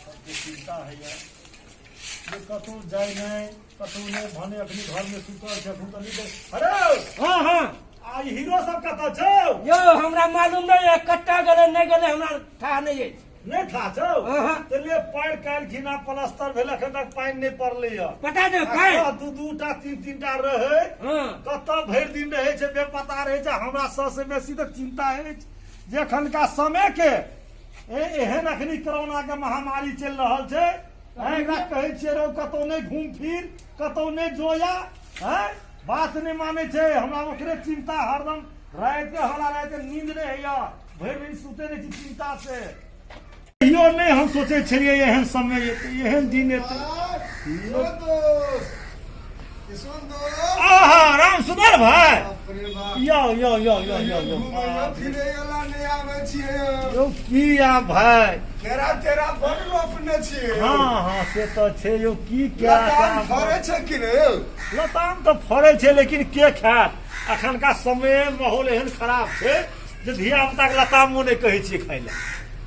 सबके चिंता होइए जे कतहु जाइ नहि, कतहु नहि। भने अखनी घरमे सुतल छै, एखन तऽ नहि। अरे हँ हँ, आ ई हीरो सब कतऽ छौ? यौ, हमरा मालूम नहि है, कतऽ गेलै नहि गेलै, हमरा था नहि अछि। नहि था छौ? हँ। तऽ ले पानि, काल्हि खिना प्लास्टर भेल, एखन तक पानि नहि पड़लै यऽ। पटा दे पानि। दू दू टा तीन तीन टा रहै। कतऽ भरि दिन रहै छै, बेपता रहै छै। हमरा सबसे बेसी तऽ चिंता अछि जे एखनका समय के एहन अखनी कोरोना के महामारी चलि रहल छै, एकरा कहै छियै रौ कतौ नहि घूम फिर, कतौ नहि जोया, हैं, बात नहि मानै छै। हमरा ओकरे चिंता हरदम राति के, हमरा राति के नींद नहि होइया, भरि दिन सुते नहि छी चिंता से। कहियो नहि हम सोचै छलियै एहन समय एतै, एहन दिन एतै। ओ दोस्त, किशुन दोस्त। आहा, राम सुंदर भाई। बाप रे बाप। यौ यौ यौ यौ यौ यौ। घुमैयो फिरैयो ला नहि आबै छियै। यौ, की आ भाई? केरा तेरा बड़ रोपने छियै। हँ हँ, से तऽ छै यौ, की केरा। लताम फड़ै छै कि ने यौ? लताम तऽ फड़ै छै, लेकिन के खायत? अखनका समय माहौल एहन खराब छै जे धिया पुता के लतामो नहि कहै छियै खाय लए।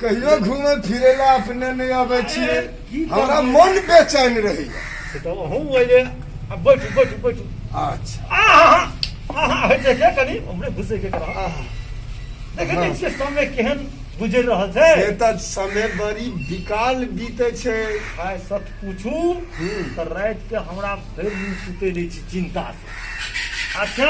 कहियो घुमै फिरै ला अपने नहि अबै छियै। की हमरा करबै? मन बेचैन रहैया। से तऽ अहूँ अइले। आ बैठू बैठू बैठू। अच्छा। आहा आहा, होइ छै के कनि उम्हरे घुसै के करह। देखै नहि छियै समय केहन गुजरि रहल छै? से तऽ समय बड़ी विकाल बीतै छै। भाय, सच पूछू तऽ राति के हमरा भरि दिन सुते नहि छी चिंता से। अच्छा,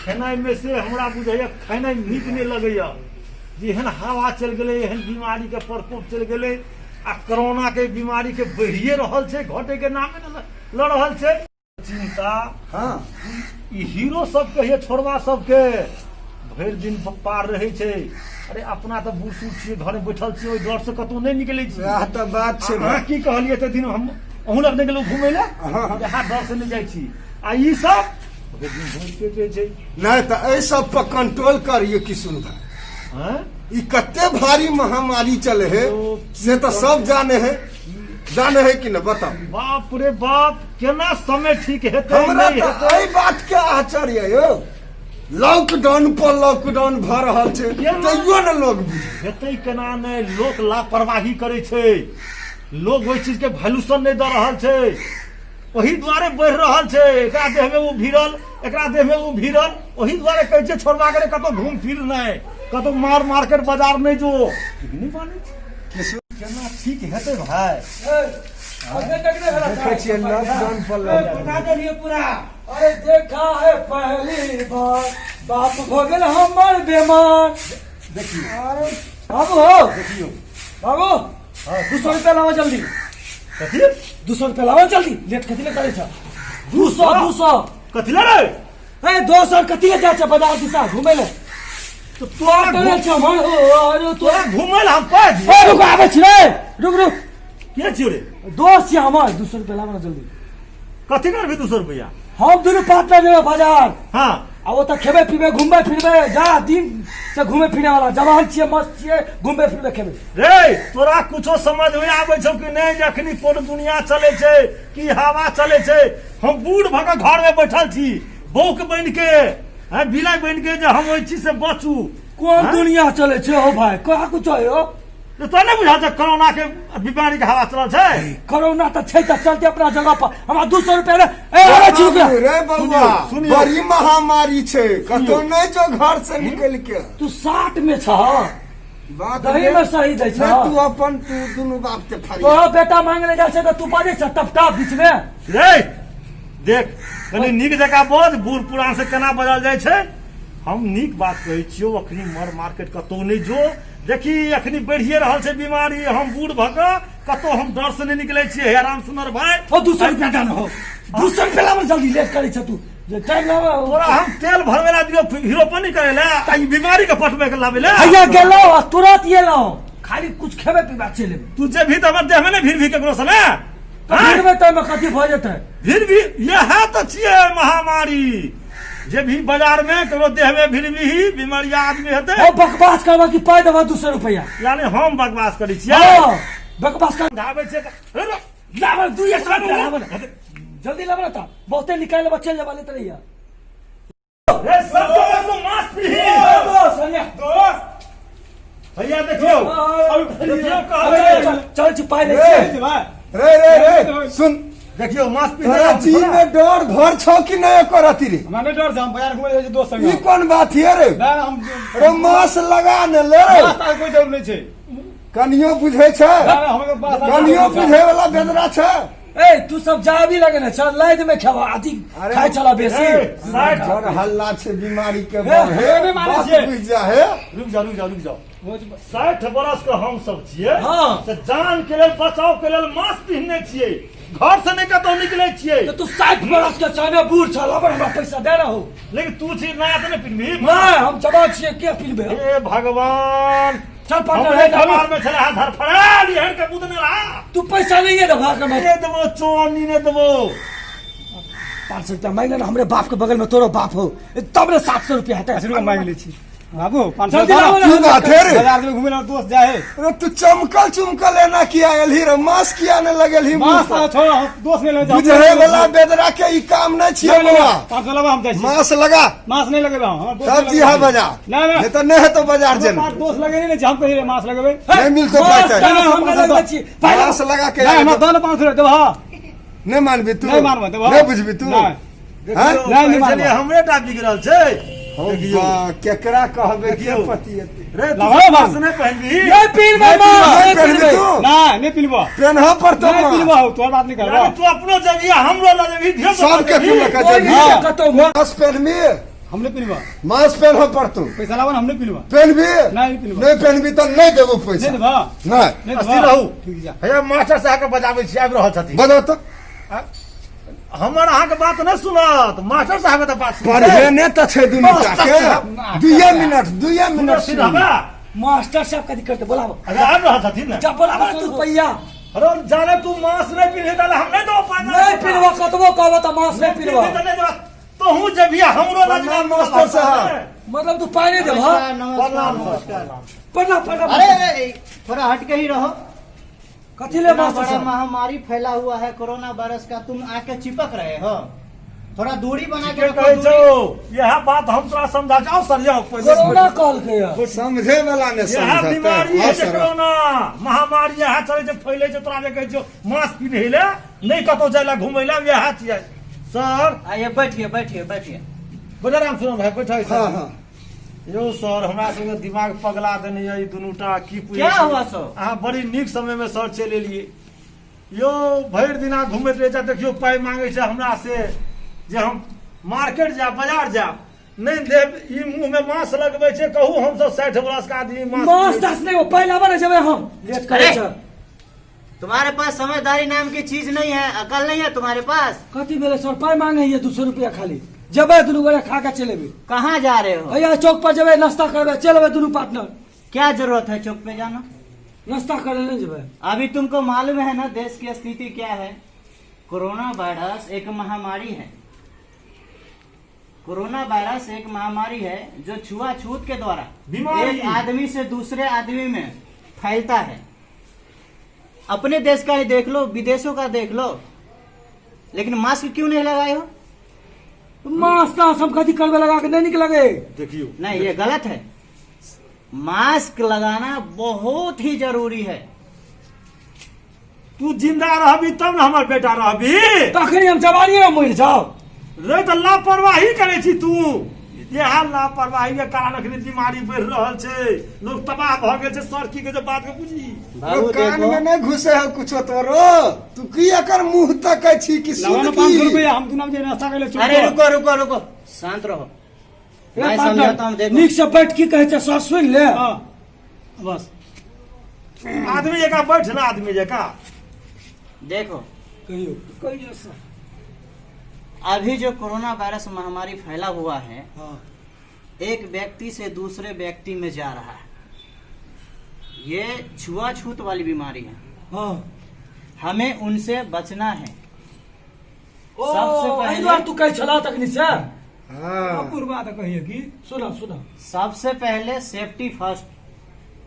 खेनाइ में से हमरा बुझाइया खेनाइ नीक नहि लगैया जे एहन हवा चलि गेलै, एहन बीमारी के प्रकोप चलि गेलै आ कोरोना के बीमारी के बढ़िए रहल छै, घटे के नामे नहि लऽ रहल छै। चिंता ई हीरो सब कहिए छोड़वा सबके भरि दिन पार रहै छै। अरे, अपना तऽ बूढ़ सूढ़ छियै, घरे बैठल छियै, ओहि डर से कतहु नहि निकलै छी। वएह तऽ बात छै। अहाँ की कहलियै तऽ दिन हम अहूँ लग नहि गेलहुँ घुमै लए। इएह डर से नहि जाइ छी आ ई सब भरि दिन घुमिते रहै छै। नहि तऽ एहि सब पर कंट्रोल करिए किशुन भाई। हँ? ई कते भारी महामारी चले है ओ, से तऽ सब जाने है, जाने है कि न बताओ? बाप रे बाप, केना समय ठीक हेतै? हमरा नहि तऽ हेतै। एहि बात के आश्चर्य यौ, लॉकडाउन पर लॉकडाउन भऽ रहल छै। केना? तैयो ने लोग बुझे हेतै केना नहि? लोक लापरवाही करै छै, लोग ओहि चीज के वैल्यूशन नहि दऽ रहल छै, ओहि दुआरे बढ़ि रहल छै। एकरा देह में ओ भिड़ल, एकरा देह में ओ भिड़ल, ओहि दुआरे कहै छै छोड़वा के कतौ घूम फिर नहि, कतौ मार मार्केट बाजार नहि जो, लेकिन नहि मानै छै। किशुन, केना ठीक हेतै भाय? देखै छियै लॉकडाउन पर लॉकडाउन। बता देलियै पूरा। अरे, देखा है पहली बार, बाप भऽ गेल हमर बेमार। देखियौ। अरे बाबू हो। देखियौ। बाबू। हँ। 200 रुपया लावा जल्दी। कथी? 200 रुपया लावा जल्दी, लेट कथी ले करै छ? 200, 200। कथी ले रे? ए, 200 कथी ले जाइ छ बाजार दिशा घुमै ले? तो तोरा करै छ हमर हो, अरे तोरा घुमै ले हम पाइ दियौ? ए, रुक, आबै छी रे, रुक रुक। के छियौ रे? दोस्त छियै हमर, 200 रुपया लावा ना जल्दी। कथी करबी 200 रुपया? हम दुनू पार्टनर जेबै बाजार। आ ओतऽ खेबै पीबै, घुमबै फिरबै, जा दिन से घूमे फिरे वाला जवान छियै, मस्त छियै, घुमबै फिरबै, खेबै। रे, तोरा कुछो समझ में आबै छौ कि नहि जे अखनी कोन दुनिया चलै छै, की हवा चलै छै? हम बूढ़ भऽ कऽ घर में बैठल छी, बौक बनि के, हैं, बिलाइ बनि के, जे हम ओहि चीज से बचू। कोन हैं? दुनिया चलै छै हो भाई, कहाँ कुछ हो? तो तोरा नहि बुझल छै कोरोना के बीमारी के हवा चलल छै? कोरोना तऽ छै तऽ चलते अपना जगह पर, हमरा 200 रुपया रे। ए, आबै छी, रुक जा। रे बौआ। सुनियौ, सुनियौ। बड़ी महामारी छै, कतौ नहि जो घर से निकल के। तू 60 में छह। बात दही में सही दै छह। नहि, तू अपन तू दुनू बाप के फरिया। तोरा बेटा मांगे ले जाइ छै तऽ तू बाजै छ टप टप बीच में। रे देख, कनि नीक जकाँ बज, बूढ़ पुरान से केना बजल जाइ छै। हम नीक बात कहै छियौ, अखनी मर मार्केट कतौ नहि जो। देखी, अखनी बढ़िए रहल छै बीमारी, हम बूढ़ भऽ कऽ कतौ हम डर से नहि निकलै छियै। हे राम सुनर भाई। ओ, 200 रुपया दान हो, 200 रुपया लाबऽ जल्दी, लेट करै छ तू जे टाइम लाबऽ। तोरा हम तेल भरबै ला दियौ हीरो पर नहीं करे ला आ ई बीमारी के पटबै के लाबै ला? हैया गेलौ आ तुरंत एलौ, खाली कुछ खेबै पीबै चलि एबै। तू जे भी तऽ हमर देह में नहि भीड़ भी केकरो से ने। तऽ भिड़बै तऽ ओहिमे कथी भऽ जेतै? भीड़ भी इएह तऽ छियै महामारी, जे भी बाजार में ककरो देह में भीड़ भी बीमारिया आदमी हेतै। ओ, बकवास करबा कि पाइ देबा 200 रुपया? यानी हम बकवास करै छियै? हँ, बकवास कर। समझाबै छियै तऽ हे रे, लाबऽ 200 रुपया, लाबऽ ने जल्दी, लाबऽ ने तऽ बहुते निकालि लेबऽ, चलि जेबा लेते रहिया। रे, सब तो मास्क पीही। दोस्त, दोस्त। भैया देखियौ देखियौ कहबै चल छी पाइ लै रे। छी भाई रे रे रे सुन देखियौ मास्क तोरा पिन्हने जी में डर घर छौ कि नहीं एकर अथी रे हमरा नहीं डर छै हम बाजार घुमै जाइ छी दोस्त संगे ई कोन बात ये रे ना ना हम रे मास लगा ने ले रे मास्क तास्क कोई जरूर नहीं छै कनियो बुझै छै ना ना हमके बात कनियो बुझै वाला बेदरा छै ए तू सब जा भी लगे ना चल लाइट में खेबा अथी अरे, खाइ छला बेसी 60 डर हल्ला छै बीमारी के हे, बढ़े नहि मानै बात छियै। बुझि जा हे रुक जाओ रुक जाओ रुक जाओ 60 बरस के हम सब छियै हाँ। से जान के लेल बचाव के लेल मास्क पहिनने छियै घर से नहि कतौ निकले छियै तो तू 60 बरस के छने बूढ़ छल अब हमरा पैसा दे रहो लेकिन तू छी नया तऽ नहि पिन्हबी नहीं हम जवान छियै के पिनबे हे भगवान चल पार्टनर हमरे हे चलू। कपार में छले हाथ धरफड़ायल एहन के बुदने रहा तू पैसा नहीं है भाग में नहीं देबो चोनी नहीं देबो 500 रुपया मांग लेना हमरे बाप के बगल में तोरो बाप हो तब ने 700 रुपया हेतै रुपया मांग लै छी बाबू 500 जल्दी लाबो की बात है रे बाजार में घूमे ला दोस्त जाए है अरे तू चमकल चुमकल एना किया एलही रे मास्क किया ने लगेलही मुँह मास्क पर? छोड़ हम दोस्त नहीं ले बुझे वाला बेदरा के ई काम नहीं छियै बौआ 500 लगा हम जाइ छी मास्क लगा मास्क नहीं लगेबे हम हमर दोस्त तब नहीं जी हाँ लगेबे। बाजार ना ना नहीं तो नहीं हेतो बाजार हमर जेना पास दोस्त लगे नहीं छै हम कही रे मास्क लगेबे नहीं मिलतो मास्क पाइ तास्क हम नहि लगबै छी पाइ मास्क लगा के नहीं हमरा दो ना 500 रुपया देबह नहीं मानबी तू नहीं मानबो देबह नहीं बुझबी तू नहीं हाँ? देखियौ, नहीं, नहीं कहै छलियै, मानबो। हमरे टा बिगड़ल छै हो बा, केकरा कहबे के देखियौ। पति एते रे तू लगाओ बाम। मास्क नहीं पहिनबी नहीं पीनबै मास्क नहीं नहीं पहनबी पीनबै तू नहीं नहीं पिलबो पेनह पड़तो नहीं पिलबो तोहर बात नहीं करबो अरे तू अपनो जबिया हमरो लऽ जेबही धियो सबके तू लऽ के कोई जेबही नहीं कतौ मास्क पहनबी हम नहीं पिलबो मास्क पेनह पड़तो पैसा लाबो ना हम नहीं पिलबो पहनबी नहीं पिलबो नहीं पहनबी तऽ नहीं देबो पैसा नहीं देबो नहीं नहीं देबो अस्थिर रहू। ठीक जा भैया मास्टर साहब के बजाबै छी आबि रहल छथिन बजाओ तऽ हमर अहाँके बात नहि सुनत मास्टर साहब के तऽ बात सुनतै। पढ़ेने तऽ छै दुनू मास्टर के साहब। दुइये मिनट दुइये मिनट सुनऽ सिधबा मास्टर साहब कथी करते बोलाबो अच्छा आबि रहल छथिन ने जा बोलाबो तू पैया अरे जाने तू मांस नहीं पीने ताले हम नहीं दो पाँच नहीं पीनबो कतबो कहबो तऽ मांस नहीं पीनबो तोहू जबिया हमरो लग प्रणाम मास्टर साहब। मतलब तू पाइ नहीं देबह नमस्कार प्रणाम नमस्कार प्रणाम प्रणाम अरे अरे, थोड़ा हट के ही रहो कथी ले इतना मास्टर बड़ा साहब महामारी फैला हुआ है कोरोना वायरस का तुम आके चिपक रहे हो थोड़ा दूरी बना के के रखो कहै दूरी। छौ इएह बात हम तोरा समझा जाओ सर जाओ पहिले कोरोना कहलकै यऽ समझे वाला ने इएह समझते बीमारी हाँ है जे सर कोरोना महामारी इएह चलै छै फैलै छै तोरा जे कहै छौ मास्क पिन्है लए नहि कतौ जाइ लए घुमै लए इएह छियै सर आइए बैठिए बैठिए बैठिए बैठो राम सुन भाई बैठो हाँ हाँ यौ सर हमरा सबके दिमाग पगला देने यऽ ई दुनूटा की पूछै क्या छी? हुआ सर? अहाँ बड़ी नीक समय मे सर चलि एलियै यौ भरि दिना घुमैत रहै छै देखियौ पाइ मांगै छै हमरा से जे हम मार्केट जायब बाजार जायब नहि देब ई मुँह मे मांस लगबै छै कहू हमसब 60 बरस के आदमी मांस मांस पीबै छी। तास नहीं हो पाइ लाबऽ ने जेबै हम लेट करै अरे! छै तुम्हारे पास समझदारी नाम की चीज नहीं है अकल नहीं है तुम्हारे पास कथी भेलै सर पाइ मांगे हियै 200 रुपया खाली जेबै दुनू गोरे खा के चलि एबै कहाँ जा रहे हो भैया चौक पर जेबै नाश्ता करबै चलि एबै दुनू पार्टनर क्या जरूरत है चौक पे जाना नाश्ता करे नहीं जेबै अभी तुमको मालूम है ना देश की स्थिति क्या है कोरोना वायरस एक महामारी है कोरोना वायरस एक महामारी है जो छुआछूत के द्वारा बीमारी। एक आदमी से दूसरे आदमी में फैलता है अपने देश का ही देख लो विदेशों का देख लो लेकिन मास्क क्यों नहीं लगाए हो मास्क तास हम कथी करबै लगा के नहीं नीक लगे देखियौ नहीं ये गलत है मास्क लगाना बहुत ही जरूरी है तू जिंदा रहबी तब ने हमर बेटा रहबी तखनी हम जवानी में मरि जाओ रे तऽ लापरवाही करै छी तू इएह लापरवाही के कारण अखनी बीमारी बढ़ि रहल छै लोग तबाह भऽ गेल छै सर की कहै छै बात के बुझी बाबू कान देखो में नहीं घुसे है कुछो तोरो तू की एकर मुंह तकै छी कि लाबो सुन ना 500 की रुपया हम दुना बजे नाश्ता करे अरे रुको रुको रुको शांत रहो रे मैं पार्टनर, समझाता हूँ देखो नीक से बैठ की कहै छै सर सुनि ले हाँ बस आदमी जकाँ बैठ ना आदमी जकाँ देखो कहियो कहियो सर अभी जो कोरोना वायरस महामारी फैला हुआ है हाँ एक व्यक्ति से दूसरे व्यक्ति में जा रहा है ये छुआछूत वाली बीमारी है हाँ हमें उनसे बचना है ओ सबसे पहले- एहि दुआरे तू कहै छला तखनी से हाँ पूर्वा तऽ कहिए की सुना सुना सबसे पहले सेफ्टी फर्स्ट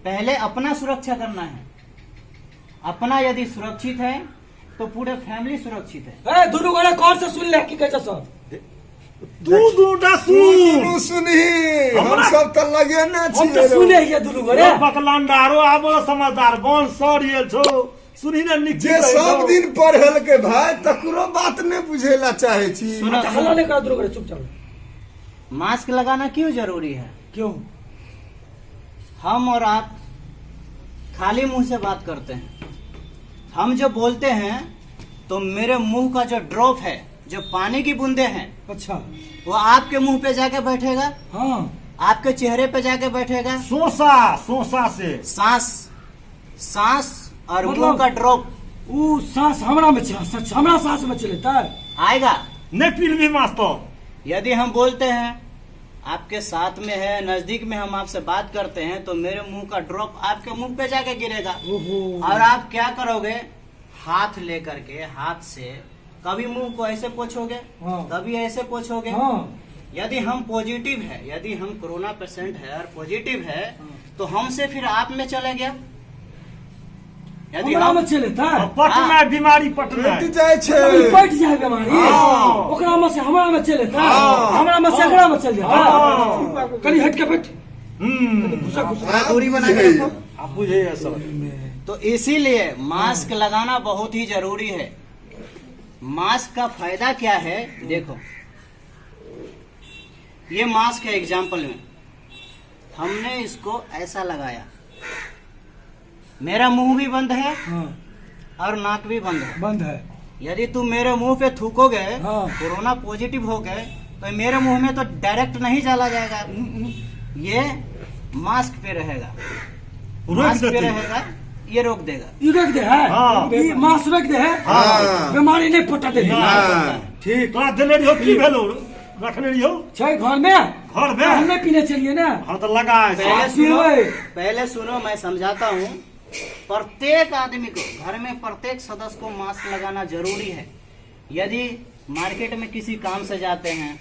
पहले अपना सुरक्षा करना है अपना यदि सुरक्षित है तो पूरे फैमिली सुरक्षित है ए दुनू गोरे कौन से सुन ले की कहै छै सर तू दूटा सुन। दुनू सुनही, हम सब तऽ लगेने हम तऽ छियै। सुने हियै दुनू गोरे। बकलांडारो आबो समझदार बन सर ये छौ, सुनही ने नीक। जे सब दिन पढ़ेलकै भाय, तकरो बात नहि बुझेला चाहे छी। सुनो। अच्छा, हल्ला नहि कर दुनू गोरे, चुप चल। मास्क लगाना क्यों जरूरी है? क्यों? हम और आप खाली मुंह से बात करते हैं। हम जो बोलते हैं तो मेरे मुंह का जो ड्रॉप है, जो पानी की बूंदे हैं, वो आपके मुंह पे जाके बैठेगा। आपके चेहरे पे जाके बैठेगा। सोसा सोसा से। सांस सांस और मतलब- मुंह का ड्रॉप। ऊ साँस हमरा में छै, सच हमरा साँस में चलेतै। आएगा। नहीं पीलबी मास तो। यदि हम बोलते हैं, आपके साथ में है, नजदीक में हम आपसे बात करते हैं, तो मेरे मुंह का ड्रॉप आपके मुंह पे जाके गिरेगा। ओहो। और आप क्या करोगे? हाथ लेकर के हाथ से कभी मुंह को ऐसे पोछोगे, कभी ऐसे पोछोगे। यदि हम पॉजिटिव है, यदि हम कोरोना पेशेंट है और पॉजिटिव है, तो हमसे फिर आप में चले गया। यदि हमरा हम में चलेतै। पटना बीमारी पटना। कटि जाइ छै। ई पटि जाइ बीमारी। ओकरा में से हमरा में चलेतै, हमरा में से एकरा में चल जेतै। कनि हटि के बैठ। घुसा घुसा। थोड़ा दूरी बना के रखो। आप बुझे सर। तो इसीलिए मास्क लगाना बहुत ही जरूरी है। मास्क का फायदा क्या है? देखो, ये मास्क है। एग्जाम्पल में हमने इसको ऐसा लगाया, मेरा मुंह भी बंद है और नाक भी बंद है। बंद है। यदि तुम मेरे मुंह पे थूकोगे, कोरोना पॉजिटिव हो गए, तो मेरे मुंह में तो डायरेक्ट नहीं चला जाएगा, ये मास्क पे रहेगा। रोक मास्क पे देती। रहेगा, ये रोक देगा। ई रोक दे है। ई मास्क रोक दे है। बीमारी नहीं पटा दे। ठीक, तोरा देने रहियो, की भेलो? रखने रहियो। छै घर में। घर में। हम नहीं पीने चलिए ना। हाँ, तो लगा है। पहले सुनो। पीबै। पहले सुनो, मैं समझाता हूँ। प्रत्येक आदमी को, घर में प्रत्येक सदस्य को मास्क लगाना जरूरी है। यदि मार्केट में किसी काम से जाते हैं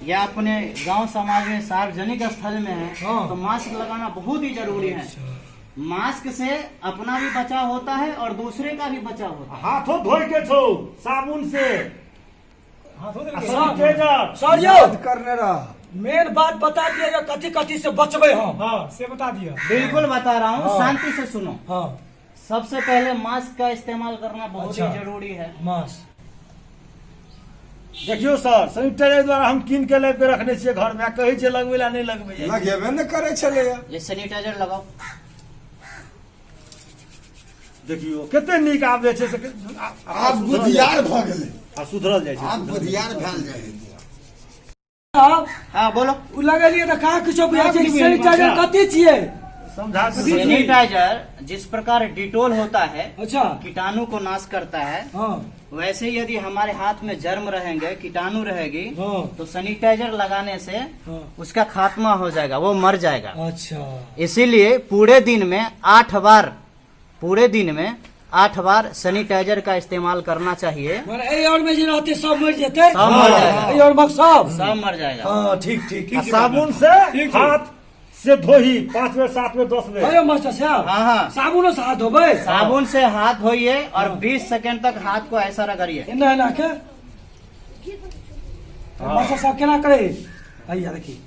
या अपने गांव समाज में सार्वजनिक स्थल में है, तो मास्क लगाना बहुत ही जरूरी है। मास्क से अपना भी बचाव होता है और दूसरे का भी बचाव होता है। हाथों धोए के छौ साबुन से आ सैनिटाइजर। सर यौ, याद करने रह। मेन बात बता दिया जे कथी कथी से बचबै हम। हाँ, से बता दिया। बिल्कुल बता रहा हूँ, शांति से सुनो। सबसे पहले मास्क का इस्तेमाल करना बहुत ही जरूरी है। मास्क। देखियौ सर, सैनिटाइजर द्वारा हम कीन के लाबि के रखने छियै घर में आ कहै छियै लगबै ला, नहि लगबै। लगेबे ने करै छलैया। ये सैनिटाइजर लगाओ। देखियौ कते नीक आब जे छै से आब बुधियार भऽ गेलै। आ सुधरल जाइ छै। आब बुधियार भेल जाइ है। आब हाँ, बोलो। उ लगेलियै तऽ कहाँ किछो बुझाइ छै। बुझाइ छै? सैनिटाइजर कथी छियै? समझा कऽ। सैनिटाइजर जिस प्रकार डिटोल होता है, कीटाणु को नाश करता है, वैसे ही यदि हमारे हाथ में जर्म रहेंगे, कीटाणु रहेगी, तो सैनिटाइजर लगाने से उसका खात्मा हो जाएगा, वो मर जाएगा। इसीलिए पूरे दिन में 8 बार, पूरे दिन में 8 बार सैनिटाइजर का इस्तेमाल करना चाहिए। मने एहि और में जे रहतै सब मरि जेतै। सब मर जाएगा। एहि और में सब। सब मर जाएगा। हाँ, ठीक ठीक। आ साबुन से हाथ से धोही 5 बेर, 7 बेर, 10 बेर। अरे मास्टर साहब, हाँ हाँ साबुनो से हाथ धोबै? साबुन से हाथ धोइए और 20 सेकंड तक हाथ को ऐसा रगड़िए। एना एना के मास्टर साहब केना करे? भैया देखी,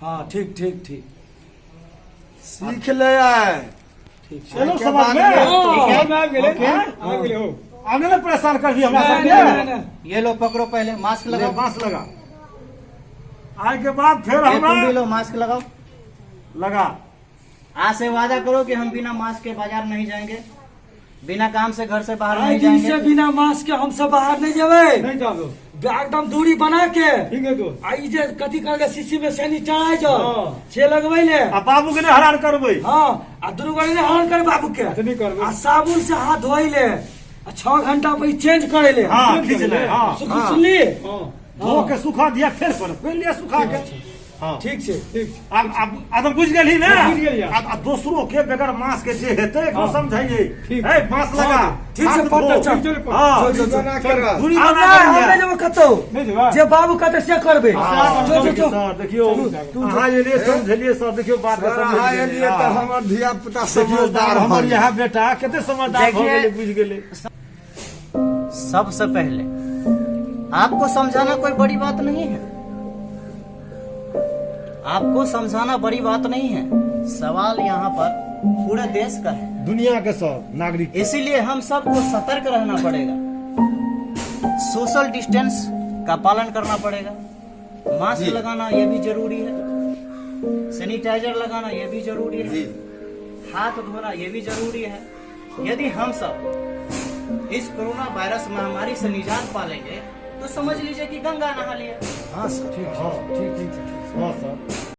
हाँ, ठीक ठीक ठीक। सीख ले आय। ठीक। चलो, समझ में। ठीक है, आबि गेलै। आबि गेलै हो। आब नहि ने परेशान करबी हमरा नहीं, सबके। नहीं, नहीं। ये लो, पकड़ो, पहले मास्क ले, लगाओ। मास्क लगा। आय के बाद फिर ये तुम भी हमरा लो, मास्क लगाओ। लगा। आज से वादा करो कि हम बिना मास्क के बाजार नहीं जाएंगे, बिना काम से घर से बाहर आइ नहीं दिन से जाएंगे। बिना मास्क के हम सब बाहर नहीं जेबै। नहीं जाबो। एकदम दूरी बना के। ठीक है तो। आ ई जे कथी कहलकै, शीशी में सैनिटाइजर से लगबै ले। आ बाबू के नहि हैरान करबै। हाँ, आ दुनू गोरे नहि हरान करे बाबू के। अच्छा, नहि करबै। आ साबुन से हाथ धोइ ले आ 6 घंटा पर चेंज करे ले। हाँ, खींच ले, हाँ। सुनली? हाँ। धो के सुखा दिया, फेर पर पहिन लिया सुखा के, हाँ। ठीक छै। ठीक। आब आब आब बुझि गेलही ने? बुझि गेलियै। आब आब दोसरो के बगैर मास्क के जे हेतै, एकरो समझाइए। ठीक। ए, मास्क लगा। ठीक छै, हाथ धो। पटना चल। चल, हाँ। चल, चल, बना के रह। दूरी आब बना नहि, के हम लिया। नहि जेबै कतौ। नहीं जेबै? जे बाबू कहतै से करबै। हाँ, चल, चल, चल। सर देखियौ, अहाँ एलियै समझेलियै सर, देखियौ बात के सर, अहाँ समझि एलियै तऽ गेलियै। हमर धिया पुता देखियौ समझदार हमर भऽ गेल। यहाँ बेटा कते समझदार भऽ देखिए। गेलै, बुझि गेलै। सबसे पहले आपको समझाना कोई बड़ी बात नहीं है, आपको समझाना बड़ी बात नहीं है। सवाल यहाँ पर पूरे देश का है, दुनिया के सब नागरिक। इसीलिए हम सबको सतर्क रहना पड़ेगा, सोशल डिस्टेंस का पालन करना पड़ेगा, मास्क लगाना ये भी जरूरी है, सैनिटाइजर लगाना ये भी जरूरी है, हाथ धोना ये भी जरूरी है। यदि हम सब इस कोरोना वायरस महामारी से निजात पा लेंगे तो समझ लीजिए कि गंगा नहा लिया। हाँ सर। ठीक, हाँ, ठीक, ठीक, हाँ सर।